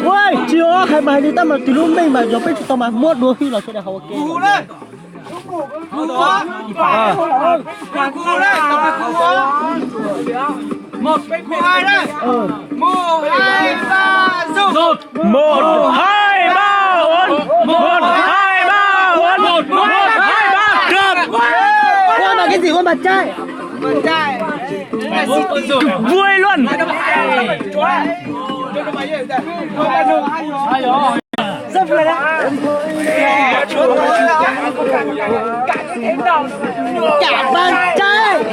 Ua, tsis ua hais mas hais li tab mas tus lub meej mas yog peb tsis tau mas muab dua hwj los sawv daws haus ua ke. Một, hai, ba, bốn. Một, hai, ba, bốn. Một, hai, ba, trượt. Ua mas cái gì ua mà chạy. Vui luôn. Cả bàn tay.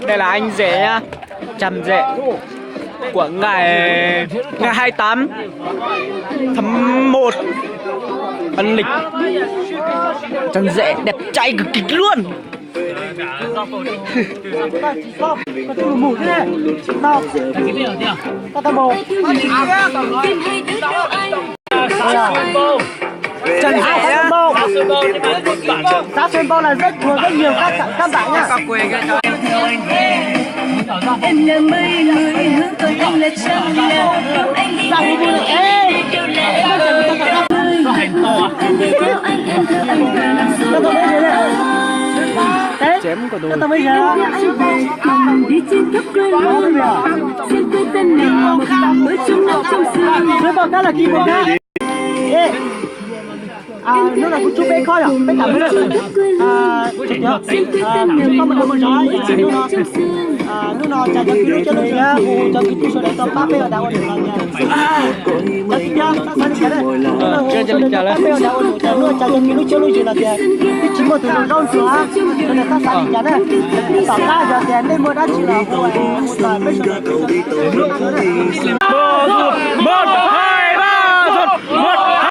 Đây là anh rể nhá. Chăm rể. Của ngày, ngày hai tám tháng một âm lịch. Chăm rể đẹp trai cực kỳ luôn. Tao tsis txhob, koj tsis mus mus xwb ne. Tau, koj tau mus. Xav xui npau, xav xui npau là rất thường, rất nhiều các các bạn nha. Ê, Tao tao mới nhớ. Xui npau cá là ký một cá. Ê, à, hnub no kuv tsub peb khob yom, peb tham peb lawm. À, à, koj mus dua mus zov ib chim hnub no. À, hnub no chào cov kwv lub coob lub yig, hu cov kwv tij sawv daws tau pab peb ua dag ua luam no. Cov kwv tij, xav xav li cas na? Hnub no hu sawv daws tau pab peb ua dag ua luam, hnub no chào cov kwv lub coob lub yig no tias twb tsis muaj tus hlub zaub ntsuag, sawv daws xav xav li cas na? Tom qab yog tias nej muaj dab tsi los hu, hu txog peb sawv daws, peb sawv daws.